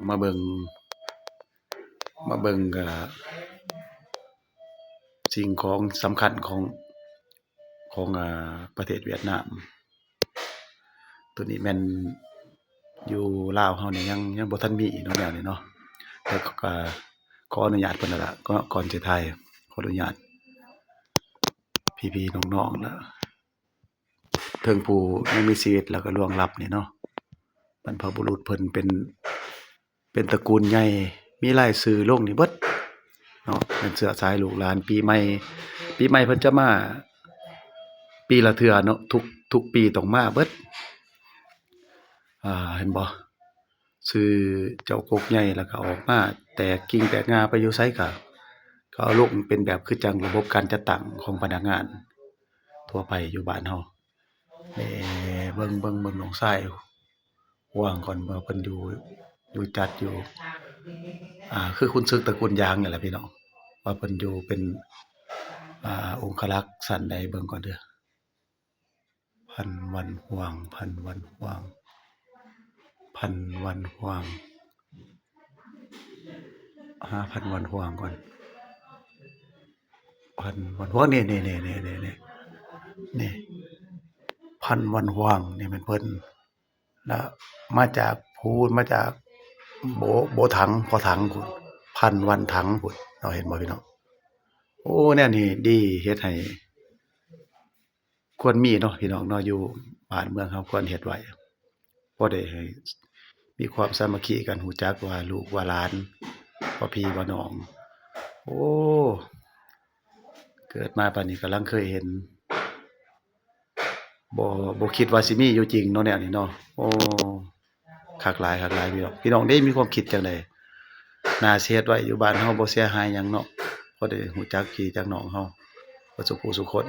ມາເບິ່ງ ມາເບິ່ງ ເອີ່ ສິ່ງຂອງສຳຄັນຂອງ ຂອງ ເອີ່ ປະເທດຫວຽດນາມ. ໂຕນີ້ແມ່ນຢູ່ລາວເຮົານີ້ຍັງ ຍັງບໍ່ທັນມີເນາະ ແນວນີ້ເນາະ. ແຕ່ກໍຂໍອະນຸຍາດເພິ່ນນັ້ນລະ ກໍກ່ອນຊິຖ່າຍ ຂໍອະນຸຍາດພີ່ໆນ້ອງໆ ເຖິງຜູ້ຍັງມີຊີວິດແລ້ວກໍລ່ວງລັບນີ້ເນາະ, ບັນພະບຸລຸດເພິ່ນເປັນ ເປັນຕະກູນໃຫຍ່ ມີລາຍຊື່ລົງນີ້ເບິດເນາະ, ເປັນເຊື້ອສາຍລູກຫຼານ. ປີໃໝ່ ປີໃໝ່ເພິ່ນຈະມາປີລະເທື່ອເນາະ, ທຸກ ທຸກປີຕ້ອງມາເບິດ. ອ່າ ເຫັນບໍ່? ຊື່ເຈົ້າກົກໃຫຍ່ ແລ້ວກໍອອກມາແຕກກິ່ງແຕກງ່າໄປຢູ່ໃສກໍ ກໍເອົາລົງເປັນແບບຄືຈັ່ງລະບົບການຈັດຕັ້ງຂອງພະນັກງານທົ່ວໄປຢູ່ບ້ານເຮົາ. ເອີ ເບິ່ງ ເບິ່ງ ເບິ່ງນ້ອງຊາຍຫວ່າງກ່ອນວ່າເພິ່ນຢູ່ ຢູ່ຈັດຢູ່ ອ່າ ຄືຂຸນເສິກຕະກູນຢາງນີ້ແຫຼະພີ່ນ້ອງ, ວ່າເພິ່ນຢູ່ເປັນ ອ່າ ອົງຄະລັກຊັ້ນໃດ ເບິ່ງກ່ອນເດີ. ພັນວັນຫວ່າງ ພັນວັນຫວ່າງ ພັນວັນຫວ່າງ ຫາພັນວັນຫວ່າງກ່ອນ. ພັນວັນຫວ່າງ ນີ້ ນີ້ ພັນວັນຫວ່າງນີ້ແມ່ນເພິ່ນ ລະມາຈາກພູນ ມາຈາກໂບ ໂບຖັງ ພໍ່ຖັງພຸ້ນ ພັນວັນຖັງພຸ້ນເນາະ. ເຫັນບໍ່ພີ່ນ້ອງ? ໂອ້ ແນວນີ້ດີ ເຮັດໃຫ້ ຄວນມີເນາະພີ່ນ້ອງເນາະ, ຢູ່ບ້ານເມືອງເຮົາຄວນເຮັດໄວ້ ພໍໄດ້ໃຫ້ມີຄວາມສາມັກຄີກັນ, ຮູ້ຈັກວ່າລູກວ່າຫຼານ ວ່າພີ່ວ່ານ້ອງ. ໂອ້ ເກີດມາປານນີ້ກຳລັງເຄີຍເຫັນ, ບໍ່ ບໍ່ຄິດວ່າຊິມີຢູ່ຈິງເນາະ ແນວນີ້ເນາະ. ໂອ້ ຄັກຫຼາຍ ຄັກຫຼາຍພີ່ນ້ອງ. ພີ່ນ້ອງເດ້ ມີຄວາມຄິດຈັ່ງໃດ? ໜ້າຊິເຮັດໄວ້ຢູ່ບ້ານເຮົາ ບໍ່ເສຍຫາຍຫຍັງເນາະ, ພໍໄດ້ຮູ້ຈັກພີ່ຈັກນ້ອງເຮົາເບິດສູ່ຜູ້ສູ່ຄົນ.